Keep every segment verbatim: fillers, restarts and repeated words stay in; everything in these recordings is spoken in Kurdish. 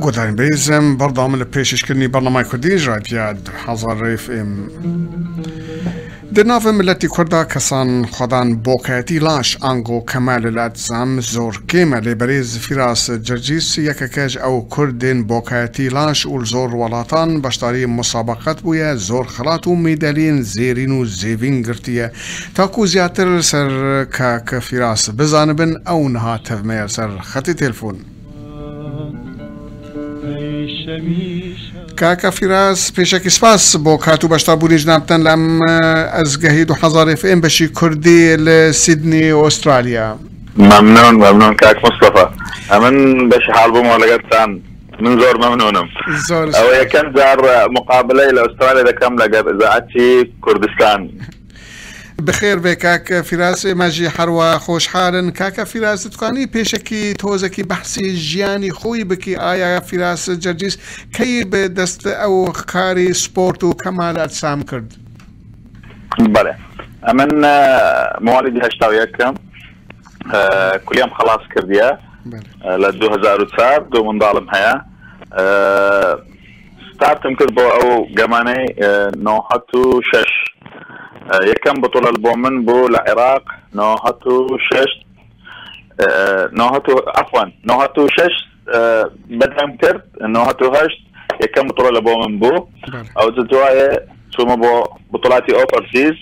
Guhdarên birêz, em berdewam li pêşkêşkirinî bernameyê Kurdî ji Radya Hezar F M. Di navê miletî Kurda kesan xwedan bokayetî laş ango kemel el eczam zor kêm e, lê berêz Fîras Cercîs yekeke ji ew Kurdên bokayetî laş û li zor welatan beşdarî musabeqat bûye, zor xelat û medaliyên zêrîn û zêvîn girtiye. Taku ziyadtir li ser kak Fîras bizanibin, ew niha tev me ye li ser xetê telefon. Kaka Fîras, pêşekî spas bo kat û beşdarbûnê ji nav te. Lem ez Gehî du hezar F M beşî Kurdî li Sydney, Australya. Memnun, memnun kak Mustafa. Emin beş hal bûm leger tan. Min zor memnunum. Zor Ew spas. Yekem car muqabele ile Australya dekem leger izaetçî Kurdistan. Bi xêr bê kak Fîras, ême jî herwa xweşhal in. Kaka Fîras, ditukanî pêşekî tozekî behsî jiyanî xwe yî bikî? Aya Fîras Cercîs keyî bi dest ew karî sport û kemal eczam kir? Belê. Emin, e, mewalîdî heşta û yek im. E, kuliyem xelas kirdiye. Belê. E, li du hezar û çar, du mindalim heye. E, startim kir bo ew gemaney, e, nohat û şeş. E, yekem butule li bo min bû li Iraq, nohat û şeş. E, nohat û, efwen, nohat û şeş, e, bedem kir, nohat û heşt yekem butule li bo min bû. Belê. Ew di duayê çûme bo butulatî overseas.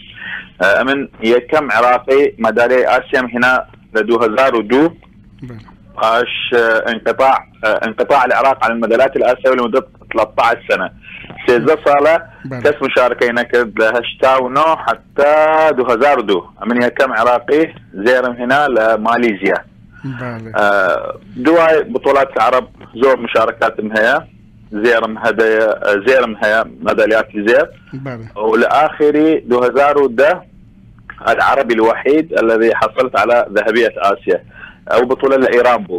E, emin yekem Iraqî medalyayê Asya hîna li du hezar û du. Belê. Paş, e, inqita, e, inqita el Iraq an medaliyat el Asya lemuddet tlettaş sene. Sêzdeh sale Belê. Kes muşarekeyê nekir, li heşta û neh heta du hezar û du. Emin yekem Iraqî zêrim hîna li Malîzya. Belê. E, duay butulat Ereb zor muşarekatim heye. Zêrim hedeye, e, zêrim heye, medalyatî zêr. Belê. Û li axirî du hezar û deh العربي الوحيد الذي حصلت على ذهبية آسيا. Ew butule li Îran bû.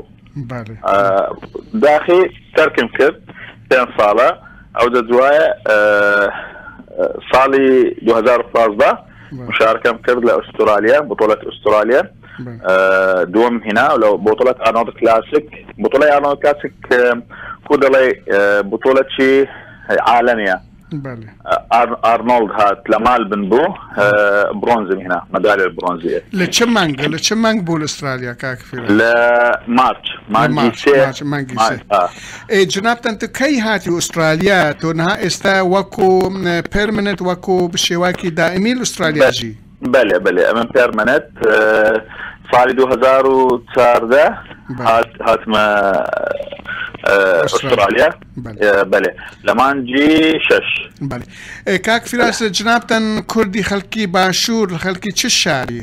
Belê. E, daxî terkim kir, pênc sala. Ew de duwaye, e, e, salî du hezar û pazdeh Belê. Muşarekem kir li Astralya, butulet Astralya. Belê. E, duwem hîna, li butulet Arnold Classic. Butulet Arnold Classic, e, ku dilê, e, butulet çi, e, alemiye. Belê. Ar-, Arnold hat li Melbourne bû, e, bronzê hîna, madalya bronzê. Li çi meng, li çi meng bû li Astralya, kak Fîras? Li March, Li mangî March, sê. March, mangî March, sê. Ha. Ê, cinabten tu key hatî Astralya? Tu niha êste wekû, e, permanent, wekû bi şêwakî daîmî li Astralya Be-, jî? Belê, belê. Em permanent, e, salî du hezar û çardeh Belê. hat, hatime, e, Astralya. Astralya. Belê. E, belê. Li mangî şeş. Belê. E, kak Fîras, Belê. Cinabten Kurdî xelkî başûr, xelkî çi şarî?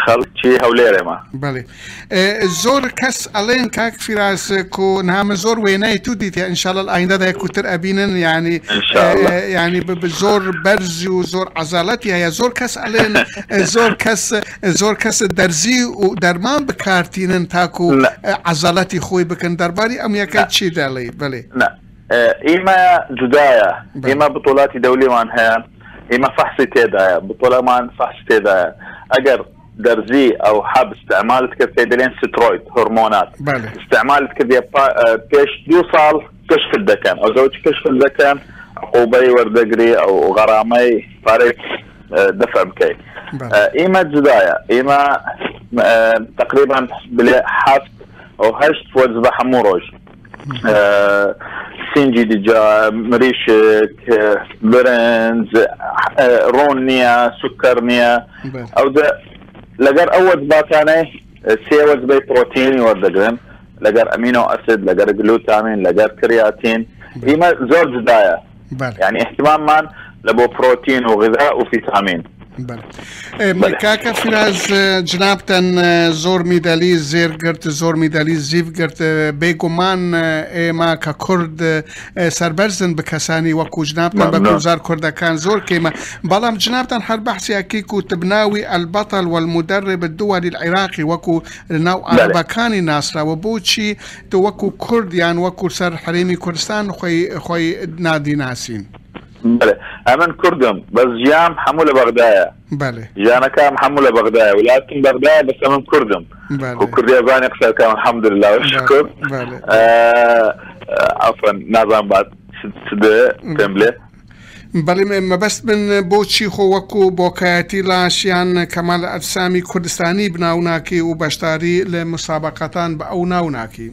Xelkî Hewlêrê me. Belê. E, zor kes elên kak Fîras ku niha min zor wêneyê tu dîtiye. Înşallah li ayînde de yek û tir ebînin, yanî, İnşallah. E, yanî bi, bi zor berzî û zor ezaletî heye. Zor kes elên, e, zor kes, e, zor kes derzî û derman bi kar tînin ta ku, Ne. e, ezaletî xwe bikin. Derbarî em yeke Ne. çi delê? Belê. Ne. E, îme cuda ye. Belê. Îme bitolatî dewlî wan heye. Îme fehsî tê de ye. Bitola man fehs tê de ye. Eger derzî ew heb îstîmal dikir, tê dilên steroid, hormonat. Belê. Îstîmal dikir diye pa-, e, pêş du sal keşf dikin. Ew zewc keşf dikin, uqûbeyê werdegirî, ew xerameyê parê, e, def bikey. Belê. E, îme cuda ye. Îme, e, teqrîben bilê heft û heşt wezbe hemû roj. E, sîncî dica, mirîşik, e, birinz, e, ron niye, suker niye. Belê. Ew de leger ew wezbatanê, e, sê wezbê proteînî werdigrin. Leger amino asid, leger glutamîn, leger kreatîn. Belê. Îme zor cuda ye. Belê. Yani ihtimam man li bo proteîn û xiza û vîtamîn. Belê. E, Belê. Kaka Fîraz, e, cinabten, e, zor mîdelî zêr girt, zor mîdelî zîv girt, e, bêguman, e, êma ke Kurd, e, serberz in bi kesanî wekû cinabten, Memnun. Be gulzar Kurdekan zor kêm e. Belam cinabten her behsiyekî ku tibnawî el-Betel wel-Muderrib ed-Duwelî l-Iraqî wekû li nav Belê. Erebekanî nasrawe. Bo çî tu wekû Kurd yan wekû ser herêmî Kurdistan xwey, xwey nadî nasîn? Belê. Emin Kurd im. Bes jiyam hemû li Bexda ye. Belê. Jiyaneke em hemû li Bexdayê, welatim Bexdayê, bes em Kurd im. Belê. Ku Kurdiya zanê qise bikim, elhamdulillah, belê, şukur. Belê. Ee, e, afan, nazan bat, çi, çi de, belê. Pemble. Belê, me, mebest min bo çî xwe wekû bokayetî laş yan Kemal Ecsamî Kurdistanî bi nav nakî û beşdarî li musabeqatan bi ew nav nakî.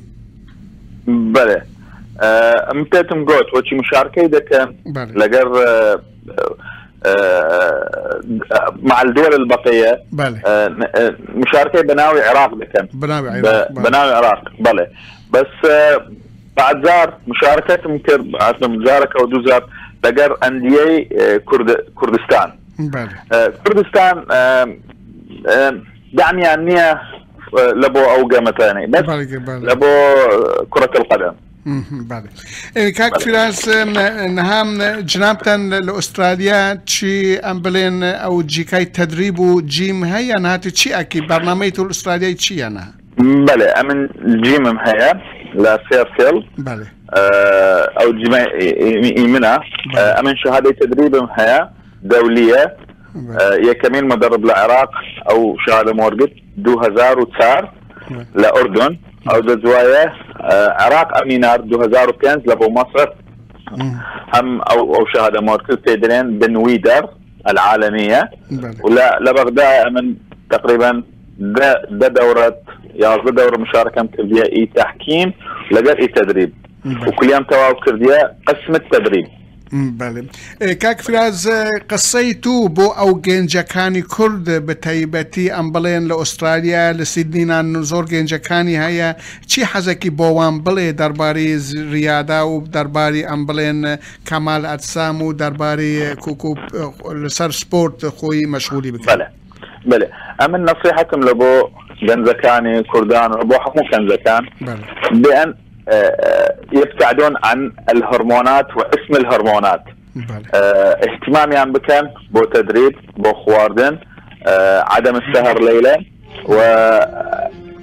Belê. Ee, em pêtim got, weçî muşarekeyê dikim. Belê. Leger, e, e, مع الدول البقية. Belê. E, e, muşarekeyê bi navê Iraq dikim. Bi navê Iraq, belê. Bi navê Iraq, belê. Bes, e, بعد زار مشاركتم كر، عفوا، مشاركة ودوزار لقر أندية، آه، كرد-، كردستان. Belê. آه، كردستان، آه، آه، دعم يعني، آه، لبو أو قامتاني، بس belê, belê. لبو، آه، كرة القدم. Mhm, belê. E, kak Firaz, e, niha, e, cinabtan li, li Australya çi em bilên, e, ew cîkay tedrîb û cîm heye, niha tu çi ekî, bernameyê tu li Australya çi ye niha? Belê, em in cîmim heye li Fairfield. Belê. Ee, ew cîme î-, î-, îmina. Belê. Ee, em in şehadeyê tedrîbim heye, dewliye. Belê. Ee, yekemîn muderrib li Iraq, ew şehade morgit du hezar û çar Belê. Li Urdun. Belê. Ew de duwaye, ee, Iraq emînar du hezar û pênc li bo Masr. Hmm. Hem ew, ew şehade morgit tê dirên bin wî der. العالمية. Belê. ولا، لبغداد من تقريبًا ده، ده دورة، يازده دورة مشاركة كردية إي تحكيم، لقد إي تدريب. Belê. وكل يوم تواو كردية قسم التدريب. Belê. E, kak Firaz, e, qisey tu bo ew gencekanî Kurd bi taybetî em bilên li Australya, li Sydney nan zor gencekanî heye. Çi hezekî bo wan bilê derbarî z-, riyada û derbarî em bilên Kemal Etsam û derbarê ku, ku, e, li ser sport xwî meşxûlî bikin. Belê. Belê. Em in nesîhetim li bo genzekanê Kurdan û bo hemû genzekan. Belê. Bi en, e, e, yebtedun an el hormonat ve ism el hormonat. Belê. E, ihtimamiyan bikin bo tedrîb, bo xwardin, e, adem seher leyle ve,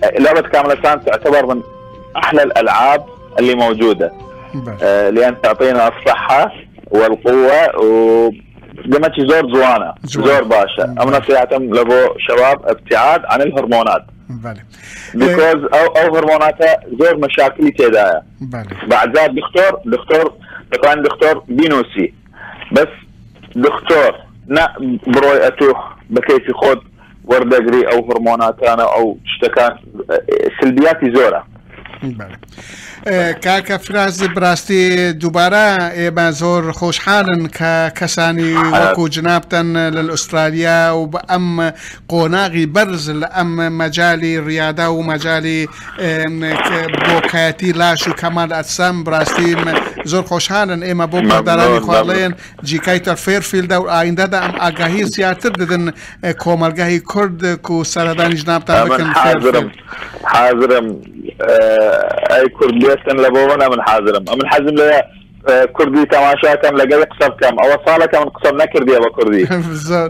e, لعبة كمال أجسام تعتبر من أحلى الألعاب اللي موجودة. Belê. آه، لأن تعطينا الصحة والقوة و دمتي زور زوانة، زوانة. زور باشا. Belê. أما نصيحتهم لبو شباب ابتعاد عن الهرمونات. Belê. Because أو، أو هرمونات زور مشاكل تيدايا. Belê. بعد ذا دكتور، دكتور، طبعًا دكتور بينوسي. بس دكتور، نا بروي أتوخ بكيفي خود وردقري أو هرمونات أنا أو اشتكان، سلبياتي زورة. Belê. E, kaka Firaz, bi rastî dubare ê me zor xweşhal in ke kesanî wekû cinabtan li Australya û bi em qonaxî berz li em mecalî riyada û mecalî, e, ke bokayetî laş û kemal etsam bi rastî me zor xweşhal in. Ê me bo guhdardanî xwe leyên cîkayî te Fairfield e û ayînde de em agahî ziyartir didin, e, komelgehî Kurd ku seredanî ji nav te bikin Fairfield. Hazir im. E, ey Kurd bêstin li bo min, em hazir im. Em hezim lê, e, Kurdî temaşa kem, legelî qise bikem. Ew saleke min qise nekirdiye bi Kurdî. Zor.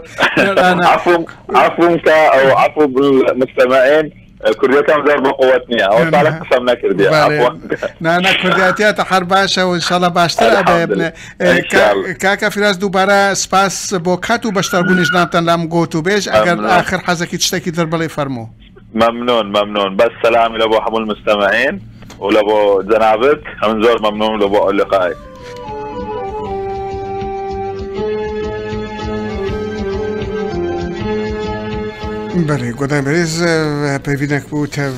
Efûm, efûm ke ew efû bil mustemeîn. E, Kurdiyê kem zor bi quwet niye. Ew salek qisem nekirdiye. Belê. Afwan. Na, na, Kurdiyatiya te her baş e û inşallah baştir e be. Elhamdülillah. E, ka-, İnşallah. Kaka Firaz, dubare spas bo kat û beşdarbûnê ji nav te, lam got û bêj. Eger axir hezekî tiştekî dir bilê, fermo. ممنون، ممنون. بس سلامي لبو حمو المستمعين ولبو جنابك. هم زور ممنون لبو اللقاء. Belê, godayê berêz, peyvînek bû tev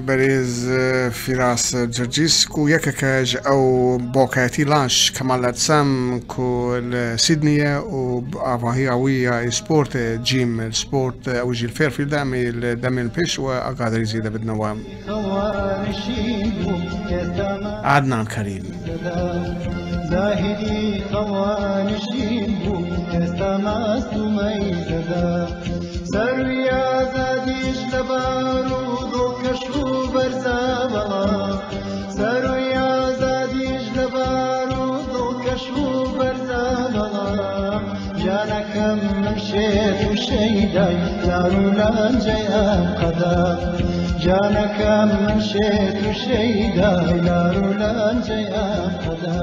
berêz Firas Cercîs, ku yekeke ji ew bokayetî laş Kemal Etsam ku li Sydney ye û avahiya wî ya sport e, cîm sport, ew jî li Fairfield e, em ê li demên pêş we agadarî zêde bidine we. Adnan Kerîm. Zahidî xewa nişîn bû, desta mast û meyzede. Serwî azadî ji lebar û dol keş û berza bela. Serwî azadî ji lebar û dol keş û berza bela. Canekem min şêt û şeyday, lar û lancê em qeda. Canekem min şêt û şeyday, lar û lancê em qeda.